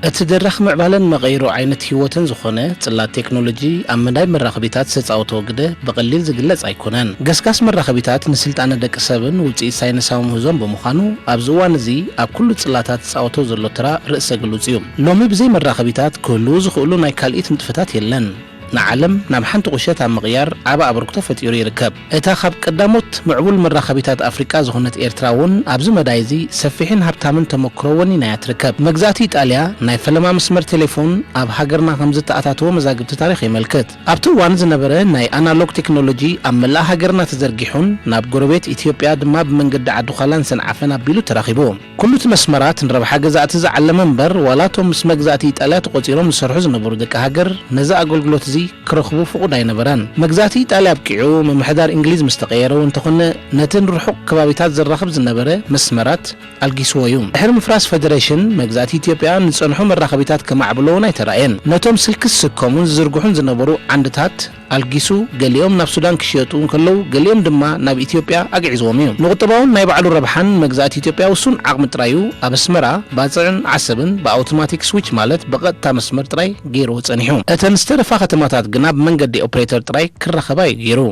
እቲ ደራኺ ምዕባለን መቐይሮ ዓይነት ህይወትን ዝኾነ ጽላት ቴክኖሎጂ፣ ኣብ መዳይ መራኸቢታት ዝተጻወቶ ግደ ብቐሊል ዝግለጽ ኣይኮነን። ገስጋስ መራኸቢታት ንስልጣነ ደቂ ሰብን ውጽኢት ሳይንሳዊ ምህዞን ብምዃኑ፣ ኣብዚ እዋን እዚ ኣብ ኩሉ ጽላታት ዝጻወቶ ዘሎ ተራ ርእሰ ግሉጽ እዩ። ሎሚ ብዘይ መራኸቢታት ክህልዉ ዝኽእሉ ናይ ካልኢት ንጥፈታት የለን። ንዓለም ናብ ሓንቲ ቁሸት ኣብ ምቕያር ዓቢ ኣበርክቶ ፈጢሩ ይርከብ። እታ ካብ ቀዳሞት ምዕቡል መራኸቢታት ኣፍሪቃ ዝኾነት ኤርትራ እውን ኣብዚ መዳይ እዚ ሰፊሕን ሃብታምን ተመክሮ ወኒና'ያ ትርከብ። መግዛእቲ ኢጣልያ ናይ ፈለማ መስመር ቴሌፎን ኣብ ሃገርና ከም ዝተኣታተወ መዛግብቲ ታሪኽ የመልክት። ኣብቲ እዋን ዝነበረ ናይ ኣናሎግ ቴክኖሎጂ ኣብ መላእ ሃገርና ተዘርጊሑን ናብ ጎረቤት ኢትዮጵያ ድማ ብመንገዲ ዓዲ ዃላን ሰንዓፈን ኣቢሉ ተራኺቡ። ኩሉ እቲ መስመራት ንረብሓ ገዛእቲ ዝዓለመ እምበር፣ ዋላ እቶም ምስ መግዛእቲ ኢጣልያ ተቖጺሮም ዝሰርሑ ዝነበሩ ደቂ ሃገር ነዚ ኣገልግሎት እዚ ክረኽቡ ፍቑድ ኣይነበረን። መግዛእቲ ኢጣልያ ኣብቂዑ፣ ምምሕዳር እንግሊዝ ምስ ተቐየረ እውን እንተኾነ፣ ነቲ ንርሑቕ ከባቢታት ዘራኽብ ዝነበረ መስመራት ኣልጊስዎ እዩ። ድሕሪ ምፍራስ ፈደሬሽን፣ መግዛእቲ ኢትዮጵያ ንጸንሑ መራኸቢታት ከማዕብሎ እውን ኣይተራእየን። ነቶም ስልኪ ዝስከሙን ዝዝርግሑን ዝነበሩ ዓንድታት ኣልጊሱ፣ ገሊኦም ናብ ሱዳን ክሽየጡ እንከለዉ፣ ገሊኦም ድማ ናብ ኢትዮጵያ ኣግዒዝዎም እዩ። ንቁጠባውን ናይ ባዕሉ ረብሓን መግዛእቲ ኢትዮጵያ ውሱን ዓቕሚ ጥራይ እዩ ኣብ ኣስመራ፣ ባጽዕን ዓሰብን ብኣውቶማቲክ ስዊች፣ ማለት ብቐጥታ መስመር ጥራይ ገይርዎ ጸኒሑ። እተን ዝተረፋ ከተማታት ግና ብመንገዲ ኦፕሬተር ጥራይ ክራኸባ እዩ ገይሩ።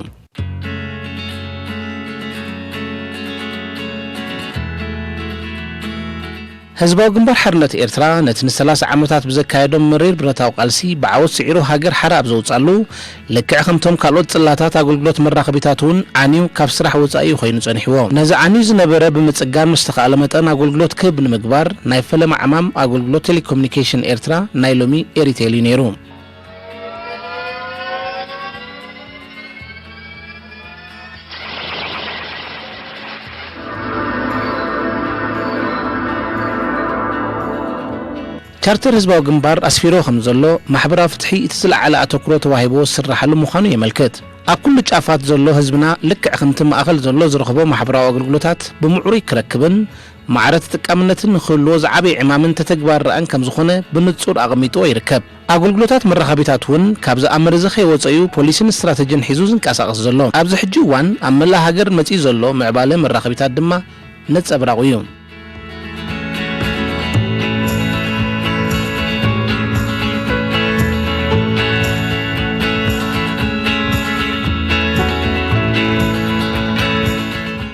ህዝባዊ ግንባር ሓርነት ኤርትራ ነቲ ንሰላሳ ዓመታት ብዘካየዶም መሪር ብረታዊ ቃልሲ ብዓወት ስዒሩ ሃገር ሓራ ኣብ ዘውጻሉ፣ ልክዕ ከምቶም ካልኦት ጽላታት ኣገልግሎት መራኸቢታት እውን ዓንዩ ካብ ስራሕ ወጻኢ እዩ ኮይኑ ጸኒሕዎ። ነዚ ዓንዩ ዝነበረ ብምጽጋን ምስ ተኻእለ መጠን ኣገልግሎት ክህብ ንምግባር ናይ ፈለማ ዕማም ኣገልግሎት ቴሌኮሙኒኬሽን ኤርትራ ናይ ሎሚ ኤሪቴል እዩ ነይሩ። ቻርተር ህዝባዊ ግንባር ኣስፊርዎ ከም ዘሎ፣ ማሕበራዊ ፍትሒ እቲ ዝለዓለ ኣተኩሮ ተዋሂብዎ ዝስራሓሉ ምዃኑ የመልክት። ኣብ ኩሉ ጫፋት ዘሎ ህዝብና ልክዕ ከምቲ ማእኸል ዘሎ ዝረኽቦ ማሕበራዊ ኣገልግሎታት ብምዕሩይ ክረክብን ማዕረ ተጠቃምነትን ንክህልዎ ዝዓበየ ዕማምን ተተግባርኣን ከም ዝኾነ ብንጹር ኣቐሚጥዎ ይርከብ። ኣገልግሎታት መራኸቢታት እውን ካብዚ ኣምር እዚ ከይወጸዩ ፖሊስን ስትራተጂን ሒዙ ዝንቀሳቐስ ዘሎ። ኣብዚ ሕጂ እዋን ኣብ መላእ ሃገር መጺኡ ዘሎ ምዕባለ መራኸቢታት ድማ ነጸብራቑ እዩ።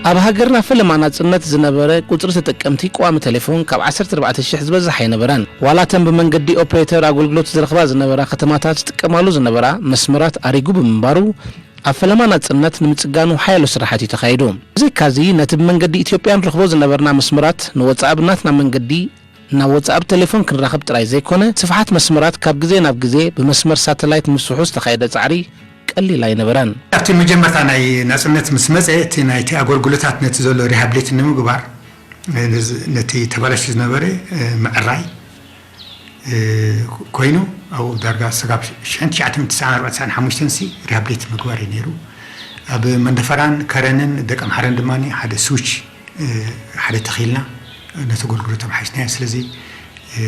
ኣብ ሃገርና ፈለማ ናጽነት ዝነበረ ቁጽሪ ተጠቀምቲ ቀዋሚ ቴሌፎን ካብ ዓሰርተ ኣርባዕተ ሽሕ ዝበዝሕ ኣይነበረን። ዋላ እተን ብመንገዲ ኦፕሬተር ኣገልግሎት ዝረኽባ ዝነበራ ከተማታት ዝጥቀማሉ ዝነበራ መስመራት ኣሪጉ ብምንባሩ፣ ኣብ ፈለማ ናጽነት ንምጽጋኑ ሓያሎ ስራሓት እዩ ተኻይዱ። ብዘይካዚ፣ ነቲ ብመንገዲ ኢትዮጵያ ንረኽቦ ዝነበርና መስመራት ንወጻኢ ብናትና መንገዲ ናብ ወጻኢ ብቴሌፎን ክንራኸብ ጥራይ ዘይኮነ፣ ስፍሓት መስመራት ካብ ግዜ ናብ ግዜ ብመስመር ሳተላይት ንምስፍሑ ዝተኻየደ ጻዕሪ ቀሊል ኣይነበረን። ኣብቲ መጀመርታ ናይ ናጽነት ምስ መጸ፣ እቲ ናይቲ ኣገልግሎታት ነቲ ዘሎ ሪሃብሊት ንምግባር፣ ነዚ፣ ነቲ ተበላሽዩ ዝነበረ፣ እ፣ ምዕራይ፣ እ፣ ኮይኑ፣ ኣብኡ ዳርጋ ስጋብ ሽሕን ትሽዓተ ሚእትን ትስዓን ኣርባዕተን ትስዓን ሓሙሽተን ሲ ሪሃብሊት ምግባር እዩ ነይሩ። ኣብ መንደፈራን ከረንን ደቀምሓረን ድማ ሓደ ስዊች፣ እ፣ ሓደ ተኺልና ነቲ ኣገልግሎት ኣምሓሽናዮ። ስለዚ፣ እ፣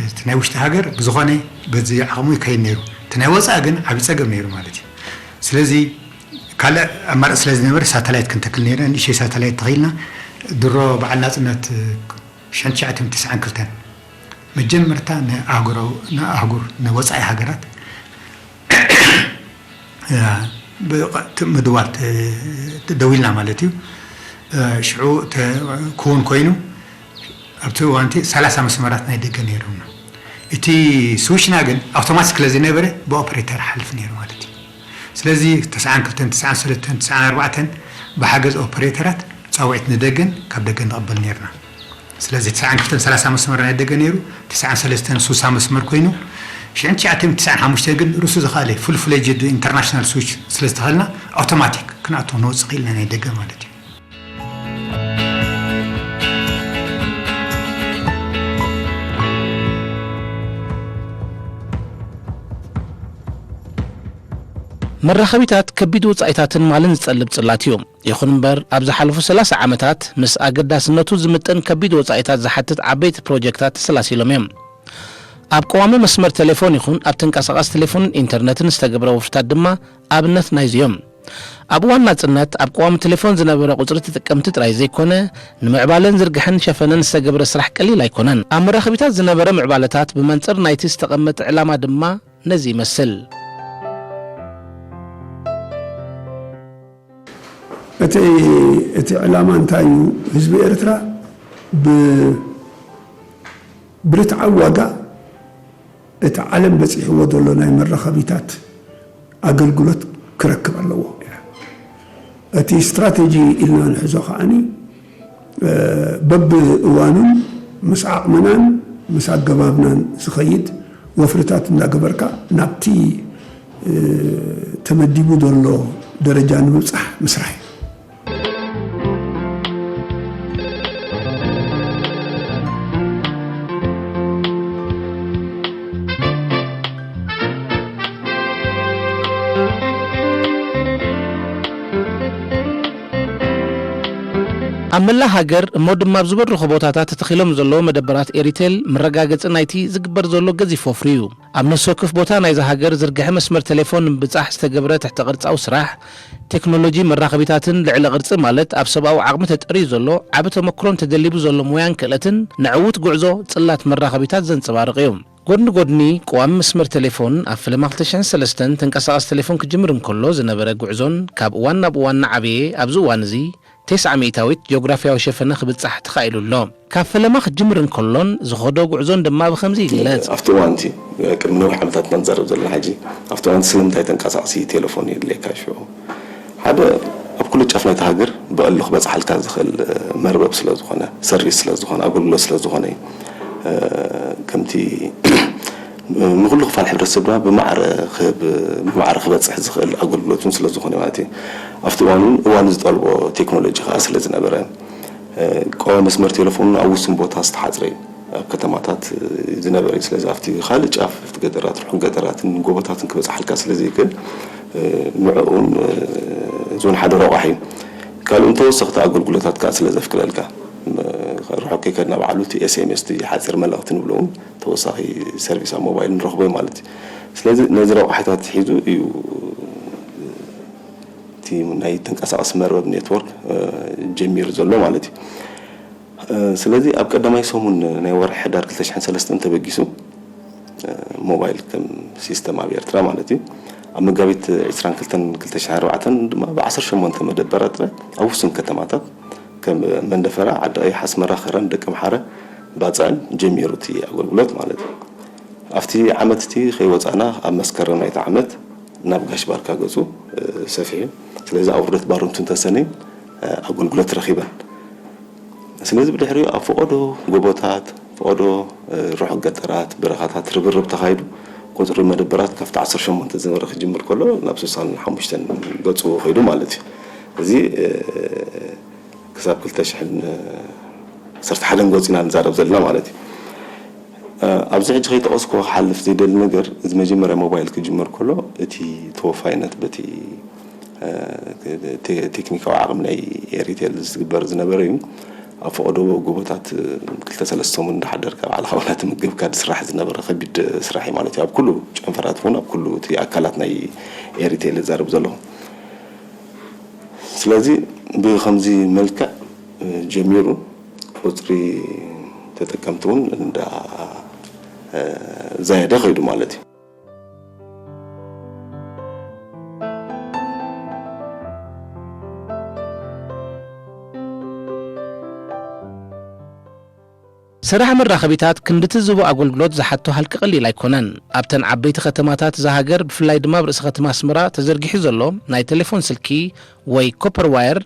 እቲ ናይ ውሽጢ ሃገር ብዝኾነ በዚ ዓቕሙ ይካየድ ነይሩ። እቲ ናይ ወጻኢ ግን ዓቢ ጸገም ነይሩ ማለት እዩ። ስለዚ ካልእ ኣማራጺ ስለ ዝነበረ ሳተላይት ክንተክል ነይርና። ንእሽተይ ሳተላይት ተኺልና ድሮ በዓል ናጽነት፣ እ፣ ሽሕን ትሽዓተ ሚእትን ትስዓን ክልተን መጀመርታ ንኣህጉራዊ፣ ንኣህጉር፣ ንወጻኢ ሃገራት፣ እ፣ ብቐ-፣ ት-፣ ምድዋል ተ-፣ ደዊልና ማለት እዩ። እ፣ ሽዑ ተ-፣ ክውን ኮይኑ ኣብቲ እዋን እቲ ሰላሳ መስመራት ናይ ደገ ነይሩና። እቲ ስዊችና ግን ኣውቶማቲክ ስለ ዝነበረ ብኦፕሬተር ሓልፍ ነይሩ ማለት እዩ። ስለዚ ተስዓን ክልተን፣ ተስዓን ሰለስተን፣ ተስዓን ኣርባዕተን ብሓገዝ ኦፕሬተራት ጻውዒት ንደገን ካብ ደገ ንቕበል ነይርና። ስለዚ ተስዓን ክልተን ሰላሳ መስመር ናይ ደገ ነይሩ፣ ተስዓን ሰለስተን ሱሳ መስመር ኮይኑ፣ ሽሕን ትሽዓተ ሚእትን ተስዓን ሓሙሽተን ግን ርእሱ ዝኸኣለ ፉል ፍሌጅድ ኢንተርናሽናል ስዊች ስለ ዝተኸልና ኣውቶማቲክ ክንኣቱ ንወጽእ ክኢልና ናይ ደገ ማለት እዩ። መራኸቢታት ከቢድ ወጻኢታትን ማልን ዝጠልብ ጽላት እዩ። ይኹን እምበር፣ ኣብ ዝሓለፉ ሰላሳ ዓመታት፣ ምስ ኣገዳስነቱ ዝምጥን ከቢድ ወጻኢታት ዝሓትት ዓበይቲ ፕሮጀክታት ተሰላሲሎም እዮም። ኣብ ቀዋሚ መስመር ቴሌፎን ይኹን ኣብ ተንቀሳቓሲ ቴሌፎንን ኢንተርነትን ዝተገብረ ወፍርታት ድማ ኣብነት ናይዚ እዮም። ኣብ እዋን ናጽነት ኣብ ቀዋሚ ቴሌፎን ዝነበረ ቁጽሪ ተጠቀምቲ ጥራይ ዘይኮነ፣ ንምዕባለን ዝርግሐን ሸፈነን ዝተገብረ ስራሕ ቀሊል ኣይኮነን። ኣብ መራኸቢታት ዝነበረ ምዕባለታት ብመንጽር ናይቲ ዝተቐመጠ ዕላማ ድማ ነዚ ይመስል። እቲ እቲ ዕላማ እንታይ እዩ? ህዝቢ ኤርትራ ብ ብርትዓዊ ዋጋ እቲ ዓለም በጺሕዎ ዘሎ ናይ መራኸቢታት ኣገልግሎት ክረክብ ኣለዎ። እቲ ስትራተጂ ኢልና ንሕዞ ከዓኒ በብእዋኑን ምስ ዓቕምናን ምስ ኣገባብናን ዝኸይድ ወፍርታት እንዳገበርካ ናብቲ ተመዲቡ ዘሎ ደረጃ ንምብጻሕ ምስራሕ እዩ። ኣብ መላእ ሃገር እሞ ድማ ኣብ ዝበርኹ ቦታታት ተተኺሎም ዘለዉ መደበራት ኤሪቴል መረጋገጺ ናይቲ ዝግበር ዘሎ ገዚፍ ወፍሪ እዩ። ኣብ ነፍሲ ወከፍ ቦታ ናይዛ ሃገር ዝርግሐ መስመር ቴሌፎን ንምብጻሕ ዝተገብረ ትሕተ ቅርጻዊ ስራሕ፣ ቴክኖሎጂ መራኸቢታትን ልዕሊ ቅርጺ ማለት ኣብ ሰብኣዊ ዓቕሚ ተጠርዩ ዘሎ ዓቢ ተመክሮን ተደሊቡ ዘሎ ሞያን ክእለትን ንዕዉት ጉዕዞ ጽላት መራኸቢታት ዘንጸባርቕ እዩ። ጎድኒ ጎድኒ ቀዋሚ መስመር ቴሌፎን ኣብ ፈለማ ክልተ ሽሕን ሰለስተን ተንቀሳቓሲ ቴሌፎን ክጅምር እንከሎ ዝነበረ ጉዕዞን ካብ እዋን ናብ እዋን እናዓበየ ኣብዚ እዋን እዚ ተስዓ ሚእታዊት ጂኦግራፍያዊ ሸፈነ ክብጻሕ ተኻኢሉ ኣሎ። ካብ ፈለማ ክጅምር እንከሎን ዝኸዶ ጉዕዞን ድማ ብኸምዚ ይግለጽ። ኣብቲ እዋንቲ ቅድሚ ነዊሕ ዓመታት ኢና ንዛረብ ዘለና ሕጂ ኣብቲ እዋንቲ ስለምንታይ ተንቀሳቕሲ ቴሌፎን የድልየካ ሽዑ ሓደ ኣብ ኩሉ ጫፍ ናይቲ ሃገር ብቐሊሉ ክበጽሓልካ ዝኽእል መርበብ ስለ ዝኾነ ሰርቪስ ስለ ዝኾነ ኣገልግሎት ስለ ዝኾነ እዩ ከምቲ ንኹሉ ክፋል ሕብረተሰብ ድማ ብማዕረ ክህብ ብማዕረ ክበጽሕ ዝኽእል ኣገልግሎት እውን ስለ ዝኾነ ማለት እዩ ኣብቲ እዋን እውን እዋኑ ዝጠልቦ ቴክኖሎጂ ከዓ ስለ ዝነበረ ቀዋሚ መስመር ቴሌፎን ኣብ ውሱን ቦታ ዝተሓፅረ እዩ ኣብ ከተማታት ዝነበረ እዩ ስለዚ ኣብቲ ካልእ ጫፍ ኣብቲ ገጠራት ርሑቕ ገጠራትን ጎቦታትን ክበፅሓልካ ስለ ዘይክእል ንዕኡን እዚ እውን ሓደ ረቋሒ እዩ ካልእን ተወሰኽቲ ኣገልግሎታት ከዓ ስለ ዘፍቅደልካ ርሑቕ ከይከድና በዓሉ እቲ ኤስኤምኤስ እቲ ሓፂር መልእኽቲ ንብሎ እውን ተወሳኺ ሰርቪስ ኣብ ሞባይል ንረኽቦ ማለት እዩ ስለዚ ነዚ ረቋሒታት ሒዙ እዩ እቲ ናይ ተንቀሳቐሲ መርበብ ኔትወርክ ጀሚሩ ዘሎ ማለት እዩ። ስለዚ ኣብ ቀዳማይ ሰሙን ናይ ወርሒ ሕዳር ክልተ ሽሕን ሰለስተን ተበጊሱ ሞባይል ከም ሲስተም ኣብ ኤርትራ ማለት እዩ ኣብ መጋቢት ዕስራን ክልተን ክልተ ሽሕን ኣርባዕተን ድማ ብ ዓሰርተ ሸሞንተ መደበራት ጥራይ ኣብ ውሱን ከተማታት ከም መንደፈራ፣ ዓዲ ቀይሕ፣ ኣስመራ፣ ከረን፣ ደቀምሓረ፣ ባጽዕን ጀሚሩ እቲ ኣገልግሎት ማለት እዩ። ኣብቲ ዓመት እቲ ከይወጻእና ኣብ መስከረም ናይቲ ዓመት ናብ ጋሽ ባርካ ገጹ ሰፊሑ። ስለዚ ኣብ ውርደት ባረንቱን ተሰነይን ኣገልግሎት ረኺበን። ስለዚ ብድሕሪኡ ኣብ ፈቐዶ ጎቦታት፣ ፈቐዶ ርሑቕ ገጠራት፣ በረኻታት ርብርብ ተኻይዱ ቁጽሪ መደበራት ካብቲ ዓሰርተ ሸሞንተ ዝነበረ ክጅምር ከሎ ናብ ስሳን ሓሙሽተን ገጹ ከይዱ ማለት እዩ። እዚ ክሳብ ክልተ ሽሕን ዓሰርተ ሓደን ገጹ ኢና ንዛረብ ዘለና ማለት እዩ። ኣብዚ ሕጂ ከይጠቐስኩ ክሓልፍ ዘይደሊ ነገር እዚ መጀመርያ ሞባይል ክጅመር ከሎ እቲ ተወፋይነት በቲ ቴክኒካዊ ዓቕሚ ናይ ኤሪቴል ዝትግበር ዝነበረ እዩ ኣብ ፈቐዶ ጎቦታት ክልተ ሰለስተ ሰሙን እንዳሓደርካ ባዕልካ ዋላ ትምገብካ ዝስራሕ ዝነበረ ከቢድ ስራሕ እዩ ማለት እዩ ኣብ ኩሉ ጨንፈራት እውን ኣብ ኩሉ እቲ ኣካላት ናይ ኤሪቴል እዛረብ ዘለኹ ስለዚ ብኸምዚ መልክዕ ጀሚሩ ቁፅሪ ተጠቀምቲ እውን እንዳ ዛየደ ከይዱ ማለት እዩ። ስራሕ መራኸቢታት ክንድቲ ዝህቦ ኣገልግሎት ዝሓቶ ሃልኪ ቀሊል ኣይኮነን። ኣብተን ዓበይቲ ከተማታት እዛ ሃገር ብፍላይ ድማ ኣብ ርእሰ ከተማ ኣስመራ ተዘርጊሑ ዘሎ ናይ ቴሌፎን ስልኪ ወይ ኮፐር ዋየር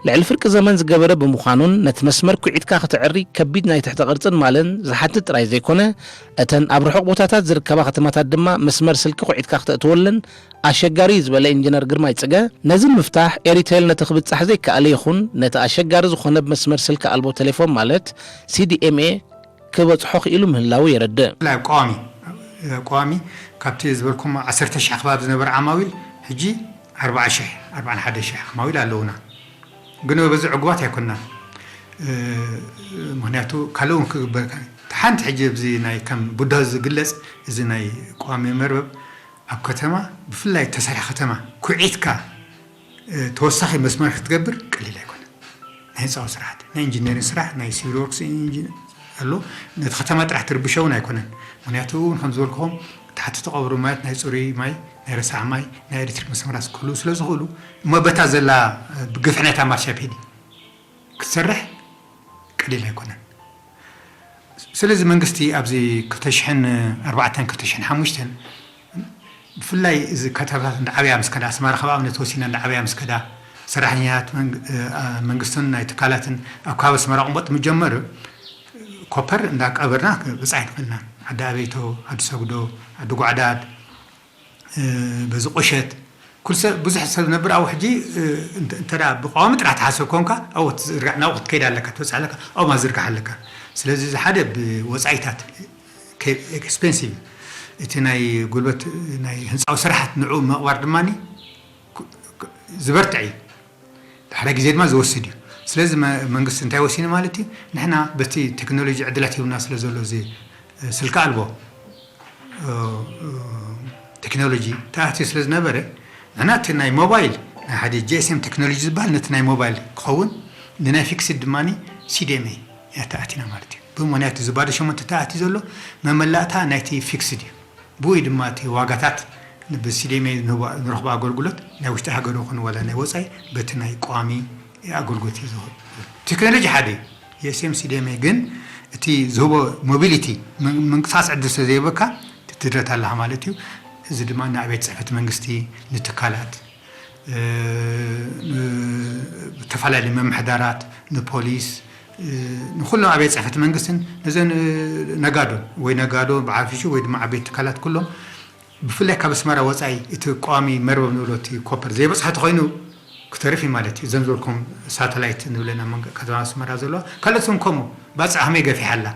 ልዕሊ ፍርቂ ዘመን ዝገበረ ብምዃኑን ነቲ መስመር ኩዒትካ ክተዕሪ ከቢድ ናይ ትሕተ ቅርጽን ማልን ዝሓትት ጥራይ ዘይኮነ እተን ኣብ ርሑቕ ቦታታት ዝርከባ ከተማታት ድማ መስመር ስልኪ ኩዒትካ ክተእትወለን ኣሸጋሪ እዩ ዝበለ ኢንጂነር ግርማይ ጽገ፣ ነዚ ንምፍታሕ ኤሪቴል ነቲ ክብጻሕ ዘይከኣለ ይኹን ነቲ ኣሸጋሪ ዝኾነ ብመስመር ስልኪ ኣልቦ ቴሌፎን ማለት ሲዲኤምኤ ክበጽሖ ክኢሉ ምህላዉ የረድእ። ብፍላይ ኣብ ቀዋሚ ቀዋሚ ካብቲ ዝበልኩም ዓሰርተ ሽሕ ከባቢ ዝነበረ ዓማዊል ሕጂ ኣርብዓ ሽሕ ኣርብዓን ሓደን ሽሕ ዓማዊል ኣለዉና። ግን በዚ ዕጉባት ኣይኮንናን። ምክንያቱ ካልእ እውን ክግበር ሓንቲ ሕጂ ኣብዚ ናይ ከም ቡዳ ዝግለጽ እዚ ናይ ቀዋሚ መርበብ ኣብ ከተማ ብፍላይ ተሰሪሐ ከተማ ኩዒትካ ተወሳኺ መስመር ክትገብር ቀሊል ኣይኮነን። ናይ ህንፃዊ ስራሕቲ፣ ናይ ኢንጂነሪንግ ስራሕ፣ ናይ ሲቪል ወርክስ ኢንጂን ኣሎ። ነቲ ከተማ ጥራሕ ትርብሸ እውን ኣይኮነን። ምክንያቱ እውን ከም ዝበልኩኹም፣ ታሕቲ ተቐብሩ ማለት ናይ ፅሩይ ማይ፣ ናይ ረሳሕ ማይ፣ ናይ ኤሌክትሪክ መስመራት ክህልው ስለ ዝኽእሉ፣ እሞ በታ ዘላ ብግፍሒ ናይታ ማርሻ ፔዲ ክትሰርሕ ቀሊል ኣይኮነን። ስለዚ መንግስቲ ኣብዚ ክልተ ሽሕን ኣርባዕተን ክልተ ሽሕን ሓሙሽተን ብፍላይ እዚ ከተማታት እንዳዓበያ ምስ ከዳ፣ ኣስመራ ካብ ኣብነት ወሲና እንዳዓበያ ምስ ከዳ፣ ሰራሕኛታት መንግ-፣ እ፣ አ፣ መንግስትን ናይ ትካላትን ኣብ ከባቢ ኣስመራ ቅንቦጥ ምጀመር፣ ኮፐር እንዳቀበርና ብጻይ ንኽእልና፣ ዓዲ ኣበይቶ፣ ዓዲ ሰጉዶ፣ ዓዲ ጓዕዳድ፣ እ፣ በዚ ቁሸት፣ ኩሉ ሰብ፣ ብዙሕ ሰብ ነብር ኣብኡ ሕጂ፣ እ፣ እንተ፣ እንተ ደኣ ብቀዋሚ ጥራሕ ትሓስብ ኮንካ፣ ኣብኡ ትዝርጋሕ፣ ናብኡ ክትከይድ ኣለካ፣ ትበጽሕ ኣለካ፣ ኣብኡ ማዝርጋሕ ኣለካ። ስለዚ እዚ ሓደ ብወጻኢታት ከ-፣ ኤክስፔንሲቭ፣ እቲ ናይ ጉልበት፣ ናይ ህንጻዊ ስራሓት ንዕኡ ምቕባር ድማኒ ክ-፣ ክ-፣ ዝበርትዕ እዩ። ድሕሪ ግዜ ድማ ዝወስድ እዩ። ስለዚ መ-፣ መንግስቲ እንታይ ወሲኑ ማለት እዩ? ንሕና በቲ ቴክኖሎጂ ዕድላት ሂቡና ስለ ዘሎ፣ እዚ፣ እ፣ ስልኪ ኣልቦ፣ እ፣ እ፣ ቴክኖሎጂ ተኣትዩ ስለ ዝነበረ፣ ንሕና እቲ ናይ ሞባይል፣ ናይ ሓደ ጂ ኤስ ኤም ቴክኖሎጂ ዝበሃል ነቲ ናይ ሞባይል ክኸውን፣ ንናይ ፊክስድ ድማ ሲ ዲ ኤም ኤ እያ ተኣቲና ማለት እዩ። ብምኽንያቱ እዚ ባዶ ሸሞንተ ተኣትዩ ዘሎ መመላእታ ናይቲ ፊክስድ እዩ። ብኡ ድማ እቲ ዋጋታት ብ ሲ ዲ ኤም ኤ ንህቦ-፣ ንረኽቦ ኣገልግሎት ናይ ውሽጢ ሃገር ይኹን ዋላ ናይ ወጻኢ በቲ ናይ ቀዋሚ ኣገልግሎት እዩ ዝህብ። ቴክኖሎጂ ሓደ እዩ። ጂ ኤስ ኤም ሲ ዲ ኤም ኤ ግን እቲ ዝህቦ ሞቢሊቲ፣ ምን-፣ ምንቅስቃስ ዕድል ስለ ዘይህበካ፣ ትድረት ኣለኻ ማለት እዩ። እዚ ድማ ንኣብያተ ጽሕፈት መንግስቲ፣ ንትካላት፣ እ፣ ን-፣ ዝተፈላለዩ ምምሕዳራት፣ ንፖሊስ፣ እ፣ ንኹሎም ኣብያተ ጽሕፈት መንግስትን ነዘን፣ እ፣ ነጋዶ ወይ ነጋዶ ብዓፊሹ ወይ ድማ ዓበይቲ ትካላት ኩሎም ብፍላይ ካብ ኣስመራ ወጻኢ እቲ ቀዋሚ መርበብ ንብሎ እቲ ኮፐር ዘይበጽሖ ተኾይኑ ክተርፍ እዩ ማለት እዩ። እዘን ዝበልኩም ሳተላይት ንብለን ኣብ መንገ-፣ ከተማ ኣስመራ ዘለዋ ካልኦት እውን ከምኡ። ባጽዕ ከመይ ገፊሓ ኣላ፣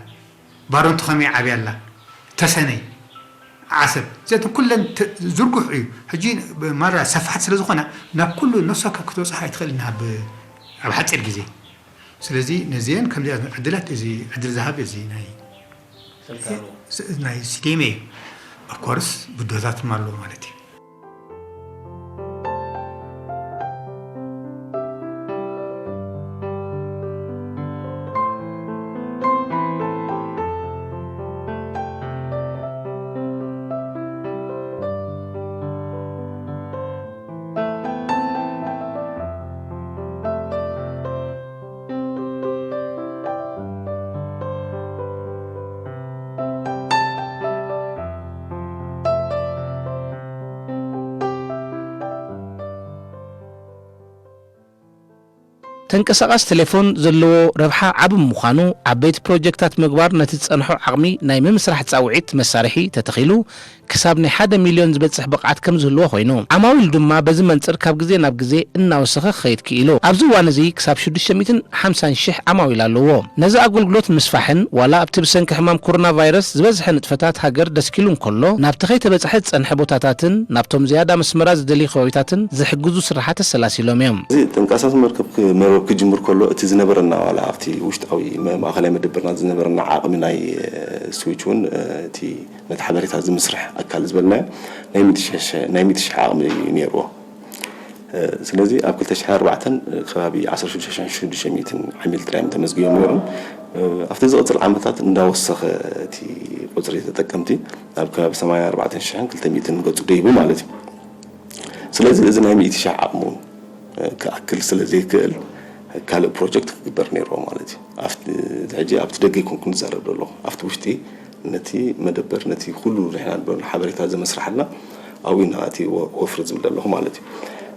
ባረንቱ ከመይ ዓብያ ኣላ፣ ተሰነይ፣ ዓሰብ፣ እዚኣተን ኩለን ተ-፣ ዝርጉሕ እዩ። ሕጂ ማራ ሰፋሕቲ ስለ ዝኾና ናብ ኩሉ ነፍሲ ወከፍ ክትበጽሖ ኣይትኽእልን ኣብ፣ ኣብ ሓጺር ግዜ። ስለዚ ነዚአን ከምዚኣተን ዕድላት እዚ ዕድል ዝሃብ እዚ ናይ ስልጣኑ። ስ-፣ ናይ ስቴም እዩ። ኦፍኮርስ ብድሆታት ድማ ኣለዎ ማለት እዩ። ተንቀሳቓሲ ቴሌፎን ዘለዎ ረብሓ ዓቢ ምዃኑ፣ ዓበይቲ ፕሮጀክታት ምግባር ነቲ ዝጸንሖ ዓቕሚ ናይ ምምስራሕ ጻውዒት መሳርሒ ተተኺሉ፣ ክሳብ ናይ ሓደ ሚልዮን ዝበጽሕ ብቕዓት ከም ዝህልዎ ኮይኑ፣ ዓማዊል ድማ በዚ መንጽር ካብ ግዜ ናብ ግዜ እናወሰኸ ክኸይድ ክኢሉ። ኣብዚ እዋን እዚ ክሳብ ሽዱሽተ ሚእትን ሓምሳን ሽሕ ዓማዊል ኣለዎ። ነዚ ኣገልግሎት ምስፋሕን ዋላ ኣብቲ ብሰንኪ ሕማም ኮሮና ቫይረስ ዝበዝሐ ንጥፈታት ሃገር ደስኪሉ እንከሎ፣ ናብቲ ከይተበጽሐ ዝጸንሐ ቦታታትን ናብቶም ዝያዳ መስመራት ዝደልዩ ከባቢታትን ዝሕግዙ ስራሓት ተሰላሲሎም እዮም። እዚ ጥንቃሳት መርከብ ክ-፣ መርበብ ክጅምር ከሎ እቲ ዝነበረና ዋላ ኣብቲ ውሽጣዊ መ-፣ ማእኸላይ መደበርና ዝነበረና ዓቕሚ ናይ፣ እ፣ ስዊች እውን፣ እ፣ እቲ ነቲ ሓበሬታ ዝምስርሕ ኣካል ዝበልናዮ ናይ ሚእቲ ሽሕ፣ ናይ ሚእቲ ሽሕ ዓቕሚ እዩ ነይርዎ። እ፣ ስለዚ ኣብ ክልተ ሽሕን ኣርባዕተን ከባቢ ዓሰርተ ሽዱሽተ ሽሕን ሽዱሽተ ሚእትን ዓሚል ጥራይ እዮም ተመዝጊቦም ነይሮም። እ፣ ኣብቲ ዝቕጽል ዓመታት እንዳወሰኸ እቲ ቁጽሪ ተጠቀምቲ ኣብ ከባቢ ሰማንያን ኣርባዕተን ሽሕን ክልተ ሚእትን ገጹ ደይቡ ማለት እዩ። ስለዚ እዚ ናይ ሚእቲ ሽሕ ዓቕሙ ክኣክል ስለ ዘይክእል ካልእ ፕሮጀክት ክግበር ነይርዎ ማለት እዩ። ኣብቲ፣ ሕጂ ኣብቲ ደገ ኣይኮንኩን ዝዛረብ ዘለኹ። ኣብቲ ውሽጢ ነቲ መደበር፣ ነቲ ኩሉ ንሕና ንበሎ ሓበሬታ ዘመስርሓልና ኣብኡ ኢና እቲ ወ-፣ ወፍሪ ዝብል ዘለኹ ማለት እዩ።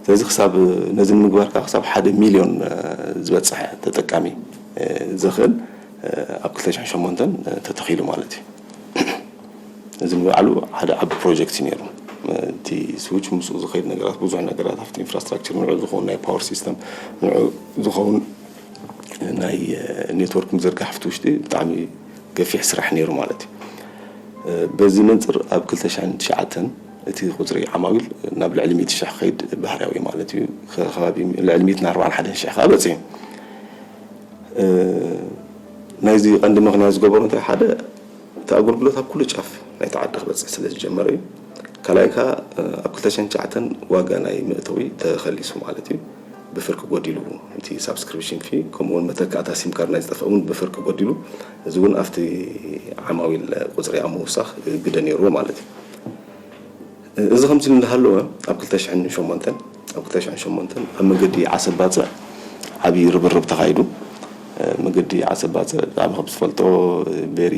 ስለዚ ክሳብ ነዚ ንምግባር ከዓ ክሳብ ሓደ ሚልዮን፣ እ፣ ዝበፅሐ ተጠቃሚ፣ እ፣ ዘኽእል፣ እ፣ ኣብ ክልተ ሽሕን ሸሞንተን ተተኺሉ ማለት እዩ። እዚ ንባዕሉ ሓደ ዓቢ ፕሮጀክት እዩ ነይሩ። እቲ ስዊች ምስኡ ዝኸይድ ነገራት፣ ብዙሕ ነገራት ኣብቲ ኢንፍራስትራክቸር ንዑ ዝኸውን ናይ ፓወር ሲስተም፣ ንዑ ዝኸውን ናይ ኔትወርክ ምዝርጋሕ ኣብቲ ውሽጢ ብጣዕሚ ገፊሕ ስራሕ ነይሩ ማለት እዩ። በዚ መንጽር ኣብ ክልተ ሽሕን ትሽዓተን እቲ ቁጽሪ ዓማዊል ናብ ልዕሊ ሚእቲ ሽሕ ክኸይድ ባህርያዊ ማለት እዩ። ከ-፣ ከባቢ ልዕሊ ሚእትን ኣርባዓን ሓደን ሽሕ ከኣ በጺሑ። እ፣ ናይዚ ቀንዲ ምኽንያት ዝገበሮ እንታይ ሓደ፣ እቲ ኣገልግሎት ኣብ ኩሉ ጫፍ ናይቲ ዓዲ ክበጽሕ ስለ ዝጀመረ እዩ። ካልኣይ ከኣ ኣብ ክልተ ሽሕን ትሽዓተን ዋጋ ናይ መእተዊ ተኸሊሱ ማለት እዩ። ብፍርቂ ጎዲሉ፣ እቲ ሳብስክሪፕሽን ፊ ከምኡ እውን መተካእታ ሲም ካርድ ናይ ዝጠፍአ እውን ብፍርቂ ጎዲሉ። እዚ እውን ኣብቲ ዓማዊል ቁፅሪ ኣብ ምውሳኽ ግደ ነይርዎ ማለት እዩ። እዚ ከምዚ እንዳሃለወ ኣብ ክልተ ሽሕን ሸሞንተን ኣብ ክልተ ሽሕን ሸሞንተን ኣብ መገዲ ዓሰብ ባፅዕ ዓብዪ ርብርብ ተኻይዱ። መገዲ ዓሰብ ባፅዕ ብጣዕሚ ከም ዝፈልጦ ቬሪ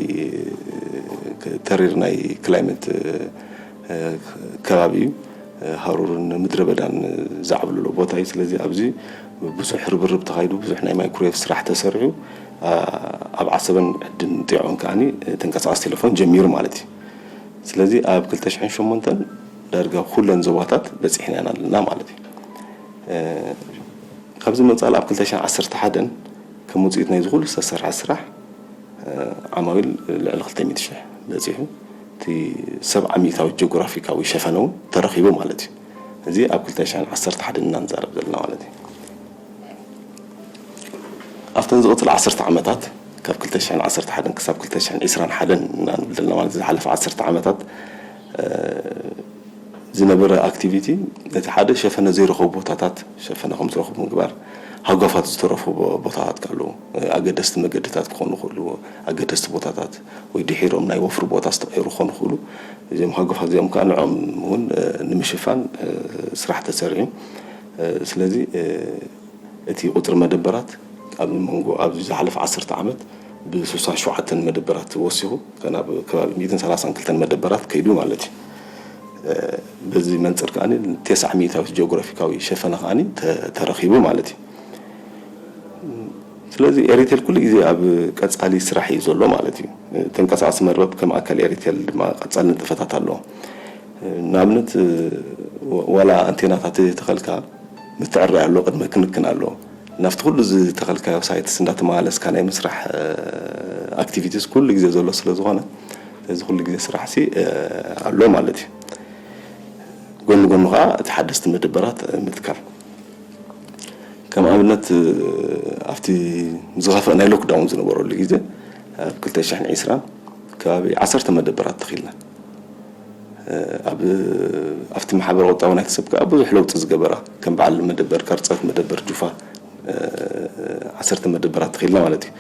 ተሪር ናይ ክላይመት ከባቢ እዩ። ሃሩርን ምድረ በዳን ዝዓብልሎ ቦታ እዩ። ስለዚ ኣብዚ ብዙሕ ርብርብ ተኻይዱ፣ ብዙሕ ናይ ማይክሮዌቭ ስራሕ ተሰሪሑ። ኣብ ዓሰበን ዕድን ጢዖን ከዓኒ ተንቀሳቐሲ ቴሌፎን ጀሚሩ ማለት እዩ። ስለዚ ኣብ ክልተ ሽሕን ሸሞንተን ዳርጋ ኩለን ዞባታት በፂሕና ኢና ኣለና ማለት እዩ። ካብዚ መጻል ኣብ ክልተ ሽሕን ዓሰርተ ሓደን ከም ውፅኢት ናይዚ ኩሉ ዝተሰርሐ ስራሕ ዓማዊል ልዕሊ ክልተ ሚእቲ ሽሕ በፂሑ። እቲ ሰብዓ ሚእታዊት ጂኦግራፊካዊ ሸፈነ እውን ተረኺቡ ማለት እዩ። እዚ ኣብ ክልተ ሽሕን ዓሰርተ ሓደን ኢና ንዛረብ ዘለና ማለት እዩ። ኣብተን ዝቕፅል ዓሰርተ ዓመታት፣ ካብ ክልተ ሽሕን ዓሰርተ ሓደን ክሳብ ክልተ ሽሕን ዕስራን ሓደን ኢና ንብል ዘለና ማለት እዩ። ዝሓለፈ ዓሰርተ ዓመታት ዝነበረ ኣክቲቪቲ፣ ነቲ ሓደ ሸፈነ ዘይረኸቡ ቦታታት ሸፈነ ከም ዝረኽቡ ምግባር፣ ሃጓፋት ዝተረፉ ቦታታት ኣለዉ። ኣገደስቲ መገድታት ክኾኑ ይኽእሉ፣ ኣገደስቲ ቦታታት ወይ ድሒሮም ናይ ወፍሪ ቦታ ዝተቐየሩ ክኾኑ ይኽእሉ። እዚኦም ሃጓፋት እዚኦም ከዓ ንዕኦም እውን ንምሽፋን ስራሕ ተሰሪሑ። ስለዚ እቲ ቁፅሪ መደበራት ኣብ መንጎ ኣብዚ ዝሓለፈ ዓሰርተ ዓመት ብስሳ ሸውዓተን መደበራት ወሲኹ ናብ ከባቢ ሚእትን ሰላሳን ክልተን መደበራት ከይዱ ማለት እዩ። በዚ መንፅር ከኣ ተስዓ ሚእታዊት ጂኦግራፊካዊ ሸፈነ ከኣ ተረኺቡ ማለት እዩ። ስለዚ ኤሪቴል ኩሉ ግዜ ኣብ ቀፃሊ ስራሕ እዩ ዘሎ ማለት እዩ። ተንቀሳቐሲ መርበብ ከም ኣካል ኤሪቴል ድማ ቀፃሊ ንጥፈታት ኣለዎ። ንኣብነት ዋላ ኣንቴናታት ተኸልካ ምትዕራይ ኣሎ፣ ቅድመ ክንክን ኣሎ። ናብቲ ኩሉ ዝተኸልካዮ ሳይትስ እንዳተመላለስካ ናይ ምስራሕ ኣክቲቪቲስ ኩሉ ግዜ ዘሎ ስለ ዝኾነ፣ እዚ ኩሉ ግዜ ስራሕ ሲ ኣሎ ማለት እዩ። ጎኒ ጎኒ ከዓ እቲ ሓደስቲ መደበራት ምትካል። ከም ኣብነት ኣብቲ ዝኸፍአ ናይ ሎክዳውን ዝነበረሉ ግዜ ኣብ ክልተ ሽሕን ዕስራን ከባቢ ዓሰርተ መደበራት ተኺልና። ኣብ ኣብቲ ማሕበረ ቁጠባዊ ናይቲ ሰብ ከዓ ብዙሕ ለውጢ ዝገበራ ከም በዓል መደበር ቀርፀት፣ መደበር ጁፋ ዓሰርተ መደበራት ተኺልና ማለት እዩ።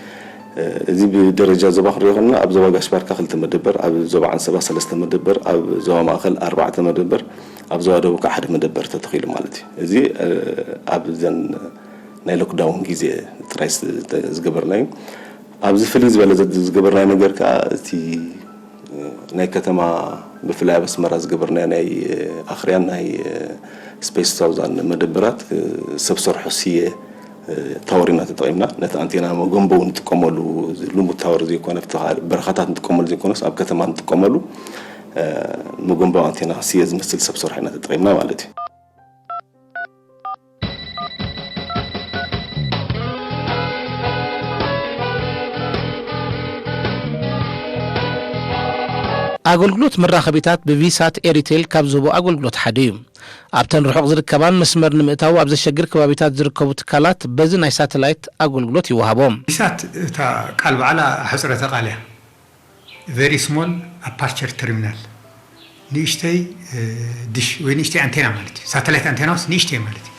እዚ ብደረጃ ዞባ ክንሪኦ ከለና ኣብ ዞባ ጋሽ ባርካ ክልተ መደበር፣ ኣብ ዞባ ዓንሰባ ሰለስተ መደበር፣ ኣብ ዞባ ማእኸል ኣርባዕተ መደበር፣ ኣብ ዞባ ደቡብ ከዓ ሓደ መደበር ተተኺሉ ማለት እዩ። እዚ ኣብ ዘን ናይ ሎክዳውን ግዜ ጥራይ ዝገበርናዩ። ኣብዚ ፍልይ ዝበለ ዝገበርናዮ ነገር ከዓ እቲ ናይ ከተማ ብፍላይ ኣብ ኣስመራ ዝገበርናዮ ናይ ኣኽርያን ናይ ስፔስ ሳውዛን መደበራት ሰብ ሰርሖ ስየ ታወር ኢና ተጠቒምና። ነቲ ኣንቴና መጎንበዊ ንጥቀመሉ፣ ልሙድ ታወር ዘይኮነ ኣብቲ በረኻታት ንጥቀመሉ ዘይኮነስ ኣብ ከተማ ንጥቀመሉ መጎንበዊ ኣንቴና ስየ ዝመስል ሰብ ሰርሖ ኢና ተጠቒምና ማለት እዩ። ኣገልግሎት መራኸቢታት ብቪሳት ኤሪቴል ካብ ዝህቦ ኣገልግሎት ሓደ እዩ። ኣብተን ርሑቕ ዝርከባን መስመር ንምእታው ኣብ ዘሸግር ከባቢታት ዝርከቡ ትካላት በዚ ናይ ሳተላይት ኣገልግሎት ይወሃቦም። ቪሳት እታ ቃል ባዕላ ሕፅረተ ቃል እያ። Very small aperture terminal፣ ንእሽተይ ድሽ ወይ ንእሽተይ ኣንቴና ማለት እዩ። ሳተላይት ኣንቴናውስ ንእሽተይ ማለት እዩ።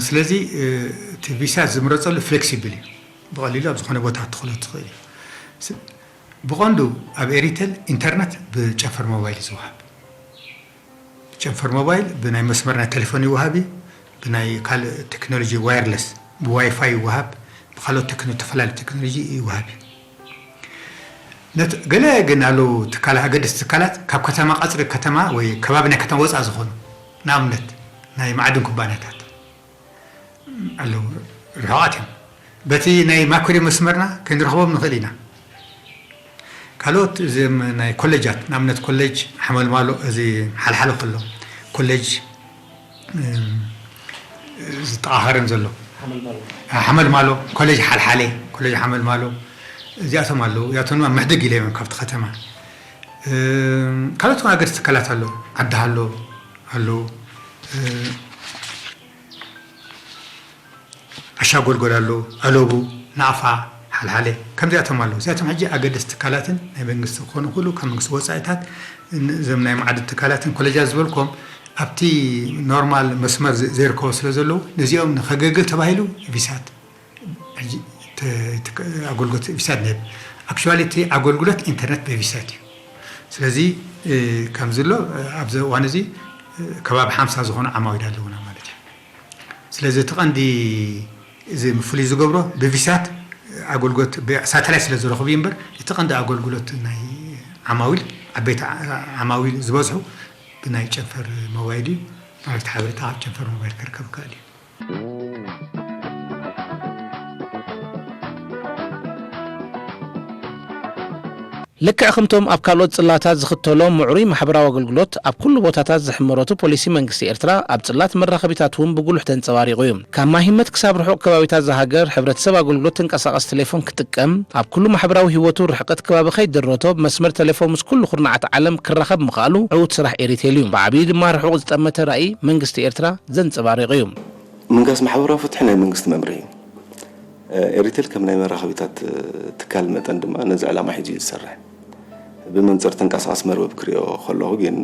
ስለዚ እቲ ቪሳት ዝምረፀሉ ፍሌክሲብል እዩ። ብቐሊሉ ኣብ ዝኾነ ቦታ ክትኽሎ ትኽእል እዩ። ብቐንዱ ኣብ ኤሪቴል ኢንተርነት ብጨንፈር ሞባይል እዩ ዝወሃብ። ብጨንፈር ሞባይል ብናይ መስመር ናይ ቴሌፎን ይወሃብ እዩ። ብናይ ካልእ ቴክኖሎጂ ዋየርለስ ብዋይፋይ ይወሃብ። ብካልኦት ቴክኖ ዝተፈላለዩ ቴክኖሎጂ ይወሃብ እዩ። ነት ገለ ግን ኣለዉ ትካላት ኣገደስቲ ትካላት ካብ ከተማ ቀፅሪ ከተማ ወይ ከባቢ ናይ ከተማ ወፃእ ዝኾኑ ንኣብነት ናይ ማዕድን ኩባንያታት ኣለዉ ርሑቓት እዮም። በቲ ናይ ማኩሪ መስመርና ክንረኽቦም ንኽእል ኢና። ካልኦት እዚም ናይ ኮሌጃት ንኣብነት ኮሌጅ ሓመልማሎ እዚ ሓልሓሎ ከሎ ኮሌጅ ዝጠቓኸረን ዘሎ ሓመልማሎ ኮሌጅ ሓልሓሌ ኮሌጅ ሓመልማሎ እዚኣቶም ኣለዉ። እዚኣቶም ድማ ምሕድግ ኢለ እዮም ካብቲ ከተማ ካልኦት ኣገድስቲ ትካላት ኣለዉ ዓዲ ሃሎ ኣለዉ ዓሻ ጎልጎል ኣለዉ ኣለቡ ናቕፋ ሓልሓለ ከምዚኣቶም ኣለዉ። እዚኣቶም ሕጂ ኣገደስቲ ትካላትን ናይ መንግስቲ ክኾኑ ይኽእሉ፣ ካብ መንግስቲ ወፃኢታት፣ ን-፣ እዞም ናይ መዓድን ትካላትን ኮሌጃት ዝበልኩም ኣብቲ ኖርማል መስመር ዝ-፣ ዘይርከቡ ስለ ዘለዉ፣ ነዚኦም ንኸገልግል ተባሂሉ ቪሳት፣ ሕጂ ተ-፣ ተ-፣ ኣገልግሎት ቪሳት ንህብ። ኣክቹዋሊ እቲ ኣገልግሎት ኢንተርኔት ብቪሳት እዩ። ስለዚ፣ እ፣ ከምዚ ኣሎ፣ እ፣ ኣብዚ እዋን እዚ፣ እ፣ ከባቢ ሓምሳ ዝኾኑ ዓማዊል ኣለዉና ማለት እዩ። ስለዚ እቲ ቀንዲ እዚ ፍሉይ ዝገብሮ ብቪሳት ኣገልግሎት ብሳተላይት ስለ ዝረኽቡ እዩ እምበር፣ እቲ ቀንዲ ኣገልግሎት ናይ ዓማዊል፣ ዓበይቲ ዓ-፣ ዓማዊል ዝበዝሑ ብናይ ጨንፈር ሞባይል እዩ። መልእኽቲ ሓበሬታ ካብ ጨንፈር ሞባይል ክርከብ ይከኣል እዩ። ልክዕ ከምቶም ኣብ ካልኦት ጽላታት ዝኽተሎ ምዕሩይ ማሕበራዊ ኣገልግሎት ኣብ ኩሉ ቦታታት ዝሕመረቱ ፖሊሲ መንግስቲ ኤርትራ ኣብ ጽላት መራኸቢታት እውን ብጉሉሕ ተንጸባሪቑ እዩ። ካብ ማሂመት ክሳብ ርሑቕ ከባቢታት እዛ ሃገር ሕብረተሰብ ኣገልግሎት ተንቀሳቐሲ ቴሌፎን ክጥቀም፣ ኣብ ኩሉ ማሕበራዊ ህይወቱ ርሕቀት ከባቢ ከይድረቶ ብመስመር ቴሌፎን ምስ ኩሉ ኩርናዓት ዓለም ክራኸብ ምኽኣሉ ዕዉት ስራሕ ኤሪቴል እዩ። ብዓብዩ ድማ ርሑቕ ዝጠመተ ራእይ መንግስቲ ኤርትራ ዘንጸባርቕ እዩ። ምንጋስ ማሕበራዊ ፍትሒ ናይ መንግስቲ መምርሒ እዩ። ኤሪቴል ከም ናይ መራኸቢታት ትካል መጠን ድማ ነዚ ዕላማ ሒዙ እዩ ዝሰርሕ። ብመንፅር ተንቀሳቐሲ መርበብ ክሪኦ ከለኹ ግን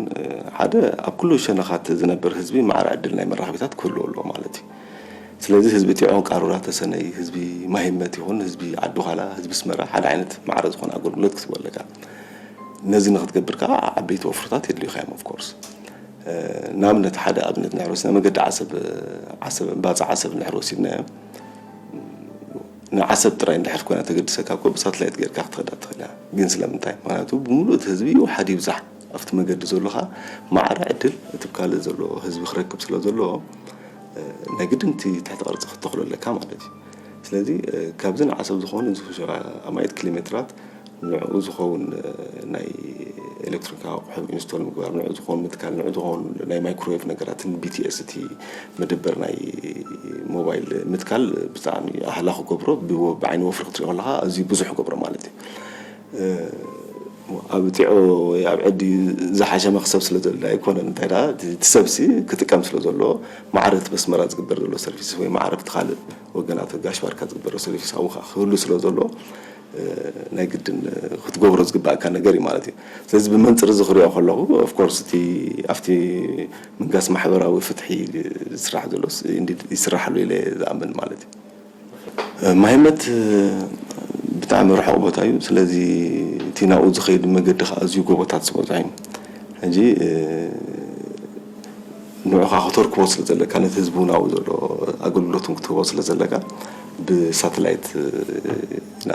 ሓደ ኣብ ኩሉ ሸነኻት ዝነብር ህዝቢ ማዕረ ዕድል ናይ መራኸቢታት ክህልዎ ኣለዎ ማለት እዩ። ስለዚ ህዝቢ ጢዖ፣ ቃሩራ፣ ተሰነይ፣ ህዝቢ ማሂመት ይኹን ህዝቢ ዓዲ ዃላ፣ ህዝቢ ኣስመራ ሓደ ዓይነት ማዕረ ዝኾነ ኣገልግሎት ክትህቦ ኣለካ። ነዚ ንክትገብር ከዓ ዓበይቲ ወፍርታት የድልዩኻ እዮም of course። ንኣብነት ሓደ ኣብነት ንሕረስ ናይ መገዲ ዓሰብ ዓሰብ እምባፂ ዓሰብ እንድሕር ወሲድናዮ ንዓሰብ ጥራይ እንድሕር ኮይና ተገድሰካ እኮ ብሳትላይት ጌርካ ክትኸዳ ትኽእል እያ። ግን ስለምንታይ? ምክንያቱ ብምሉእ እቲ ህዝቢ ይውሓድ ይብዛሕ ኣብቲ መገዲ ዘሎ ከዓ ማዕረ ዕድል እቲ ካልእ ዘሎ ህዝቢ ክረክብ ስለ ዘለዎ ናይ ግድን እቲ ትሕቲ ቅርፂ ክትተኽሎ ኣለካ ማለት እዩ። ስለዚ ካብዚ ንዓሰብ ዝኸውን እዚ ኣማኢት ኪሎ ሜትራት ንዕኡ ዝኸውን ናይ ኤሌክትሪካዊ ኣቑሑ ኢንስቶል ምግባር፣ ንዕኡ ዝኸውን ምትካል፣ ንዕኡ ዝኸውን ናይ ማይክሮዌቭ ነገራት፣ ን ቢቲኤስ እቲ መደበር ናይ ሞባይል ምትካል ብጣዕሚ ኣህላ ክገብሮ፣ ብዓይኒ ወፍሪ ክትሪኦ ከለኻ ኣዝዩ ብዙሕ ክገብሮ ማለት እዩ። ኣብ ጢዖ ወይ ኣብ ዕዲ ዝሓሸ መኽሰብ ስለ ዘሎ ኣይኮነን። እንታይ ደኣ እቲ ሰብሲ ክጥቀም ስለ ዘሎ ማዕረ እቲ በስመራ ዝግበር ዘሎ ሰርቪስ ወይ ማዕረ ኣብቲ ካልእ ወገናት ጋሽ ባርካ ዝግበር ዘሎ ሰርቪስ ኣብኡ ከዓ ክህሉ ስለ ዘሎ ናይ ግድን ክትገብሮ ዝግባእካ ነገር እዩ ማለት እዩ። ስለዚ ብመንፅር እዚ ክሪኦ ከለኹ of course እቲ ኣብቲ ምንጋስ ማሕበራዊ ፍትሒ ዝስራሕ ዘሎ indeed ይስራሕሉ ኢለ ዝኣምን ማለት እዩ። ማሂመት ብጣዕሚ ርሑቕ ቦታ እዩ። ስለዚ እቲ ናብኡ ዝኸይድ መገዲ ከዓ ኣዝዩ ጎቦታት ዝበዝሖ እዩ። ሕጂ ንዑኻ ከተርክቦ ስለ ዘለካ ነቲ ህዝቢ እውን ኣብኡ ዘሎ ኣገልግሎት እውን ክትህቦ ስለ ዘለካ ብሳተላይት ኢና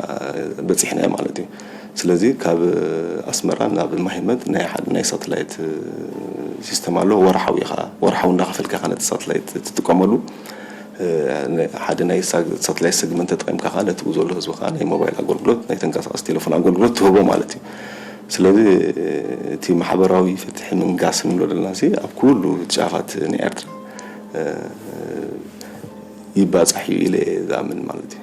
በፂሕናዮ ማለት እዩ። ስለዚ ካብ ኣስመራ ናብ ማሂመት ናይ ሓደ ናይ ሳተላይት ሲስተም ኣሎ። ወርሓዊ ኢኻ ወርሓዊ እንዳኸፈልካ ኢኻ ነቲ ሳተላይት ትጥቀመሉ። ሓደ ናይ ሳተላይት ሰግመንት ተጠቒምካ ከዓ ነቲ ብኡ ዘሎ ህዝቢ ከዓ ናይ ሞባይል ኣገልግሎት ናይ ተንቀሳቐሲ ቴሌፎን ኣገልግሎት ትህቦ ማለት እዩ። ስለዚ እቲ ማሕበራዊ ፍትሒ ምንጋስ ንብሎ ዘለና ሲ ኣብ ኩሉ ጫፋት ናይ ኤርትራ ይባፃሕ እዩ ኢለ እየ ዝኣምን ማለት እዩ።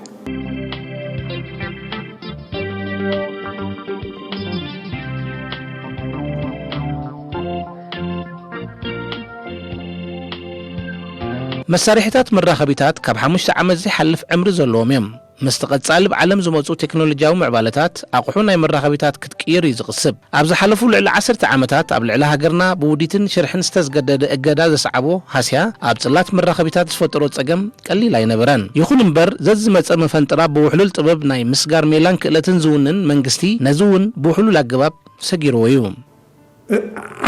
መሳርሒታት መራኸቢታት ካብ ሓሙሽተ ዓመት ዘይሓልፍ ዕምሪ ዘለዎም እዮም። ምስቲ ቀጻሊ ብዓለም ዝመጹ ቴክኖሎጂያዊ ምዕባለታት ኣቑሑ ናይ መራኸቢታት ክትቅይር እዩ ዝቕስብ። ኣብ ዝሓለፉ ልዕሊ ዓሰርተ ዓመታት ኣብ ልዕሊ ሃገርና ብውዲትን ሽርሕን ዝተዝገደደ እገዳ ዘስዓቦ ሃስያ ኣብ ጽላት መራኸቢታት ዝፈጠሮ ጸገም ቀሊል ኣይነበረን። ይኹን እምበር ዘዝመጸ መፈንጥራ ብውሕሉል ጥበብ ናይ ምስጋር ሜላን ክእለትን ዝውንን መንግስቲ ነዚ እውን ብውሕሉል ኣገባብ ሰጊርዎ እዩ።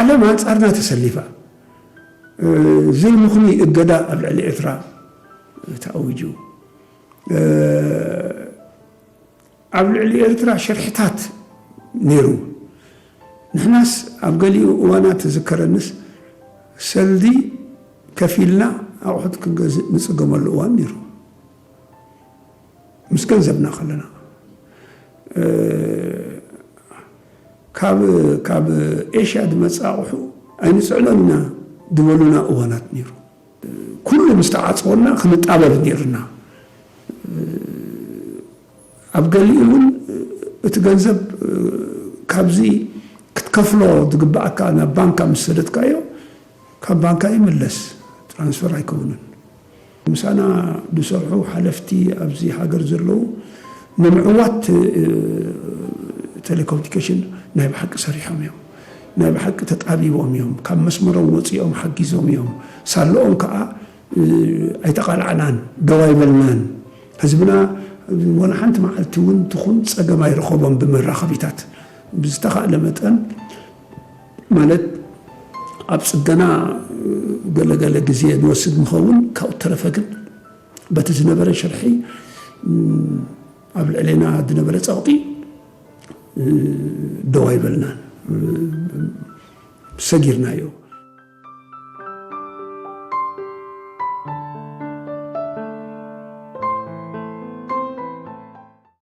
ዓለም ኣንጻርና ተሰሊፋ። ዘይምኽኑይ እገዳ ኣብ ልዕሊ ኤርትራ ተኣዊጁ። ኣብ ልዕሊ ኤርትራ ሽርሕታት ነይሩ። ንሕናስ ኣብ ገሊኡ እዋናት ዝዝከረንስ ሰልዲ ከፊልና ኣቑሑት ክንገዝእ ንጽገመሉ እዋን ነይሩ። ምስ ገንዘብና ከለና ካብ ካብ ኤሽያ ዝመጽእ ኣቑሑ ኣይንጽዕኖን ኢና ዝበሉና እዋናት ነይሩ። ኩሉ ምስ ተዓጽወና ክንጣበብ ነይሩና። ኣብ ገሊኡ እውን እቲ ገንዘብ ካብዚ ክትከፍሎ ዝግባኣካ ናብ ባንካ ምስ ሰደድካዮ ካብ ባንካ ይምለስ፣ ትራንስፈር ኣይከውንን። ምሳና ዝሰርሑ ሓለፍቲ ኣብዚ ሃገር ዘለዉ ንምዕዋት ቴሌኮሙኒኬሽን ናይ ብሓቂ ሰሪሖም እዮም። ናይ ብሓቂ ተጣቢቦም እዮም። ካብ መስመሮም ወፂኦም ሓጊዞም እዮም። ሳለኦም ከዓ ኣይተቓላዕናን፣ ደው ኣይበልናን። ህዝብና ወላ ሓንቲ መዓልቲ እውን ትኹን ፀገም ኣይረኸቦም። ብመራኸቢታት ብዝተኻእለ መጠን ማለት ኣብ ፅገና ገለገለ ግዜ ንወስድ ንኸውን። ካብኡ ተረፈ ግን በቲ ዝነበረ ሽርሒ ኣብ ልዕሌና ዝነበረ ፀቕጢ ደው ኣይበልናን፣ ሰጊርናዮ።